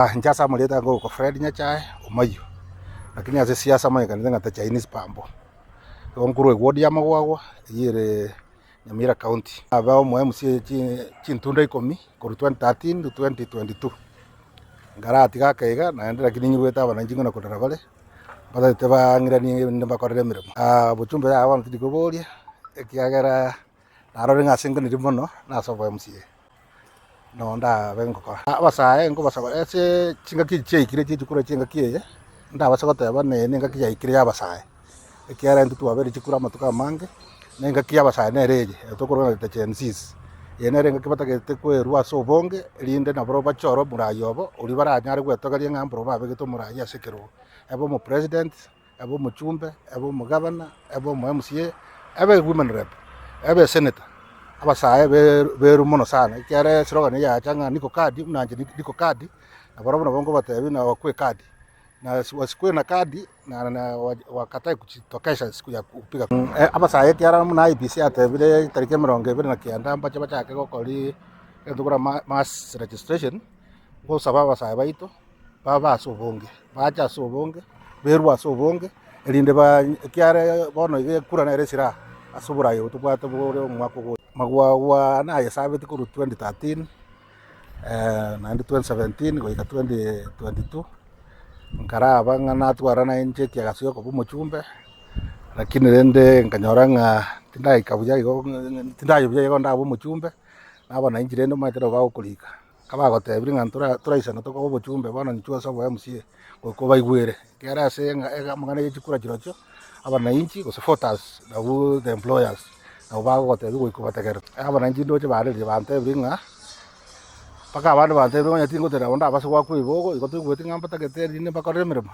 Inche ase amarieta ngorokwa Fred Nyachae Omayio, lakini ase siasa manyekanete ng'a The Chinese Bamboo. Igo nkorwa eward ya Magwagwa eyio ere Nyamira County. Nabe omo MCA chintunda ikomi korwa 2013 to 2022. Nkaratiga ake iga naende lakini nyigwete abananchi ng'a nakorera bare, mbatagete bang'iranie rinde mbakorere emeremo. Obochumbe yaya bono tindi koboria, ekiagera narorire ng'a ase nganiri mono nase obo MCA. Noo ndabe ngokora. Abasae nkobasaba ase chingaki echi chiaikire chie chikura chi'engaki eye, ndabase goteba ng'a eye nengaki yaikire ya abasae, ekiagera intwe twabeire chikura amatuko amange, na engaki ya abasae nere eye, eye tokorora ng'a the Gen Zs. Eye nere engaki batagete kwerwa ase obonge, erinde nabarobwo bachore omorai obo, oria baranyare gwetogeria ng'a mbarobwo babegete omorai ase ekerogo, ebe omopresident. ebe omochumbe, ebe omogavana, ebe omo MCA, ebe women rep, ebe esenator, abasae beru mono sana ekiagera eslogan eye yacha ng'a niko kadi buna inche niko kadi, nabarobwo nabo nkobatebia ng'a wakwe ekadi, na wasikue na kadi na na wakatae kujitokesha siku ya kupiga kura. Abasae ekiagera buna IEBC yatebire tariki emerongo ebere na kianda mbache bachake gokori egento korwa mass registration, ngosaba abasae baito. babe ase obonge, bache ase obonge, berwe ase obonge, erinde ba ekiagera bono iga ekura nere esira ase oboraai obo tobwate bore omwaka ogocha. Magwagwa nayesabeti korwa 2013 naende 2017 goika 2022, nkaraba ng'a natwara nainche ekiagasi giokoba omochumbe, lakini rende nkanyora ng'a tindaika buya igo tindayia buya igo ndabe omochumbe, nabo nainche rende omanyete nabo bagokorika. Kabagotebire ng'a ntora toraisana tokoe obochumbe bono inchuo ase obo MCA goika obaigwere, ekiagera ase ng'a amang'ana ye chikura chirochio, abananchi gose voters nabwo the employers, nabo bagogotebia goika obategerere. Abananchi ndoche barerire bantebirie ng'a, mpaka abande bantebirie onye tingotera nabo ndabase goakwa ribogo, igo toigweti ng'a mbatagete erinde mbakorere emeremo.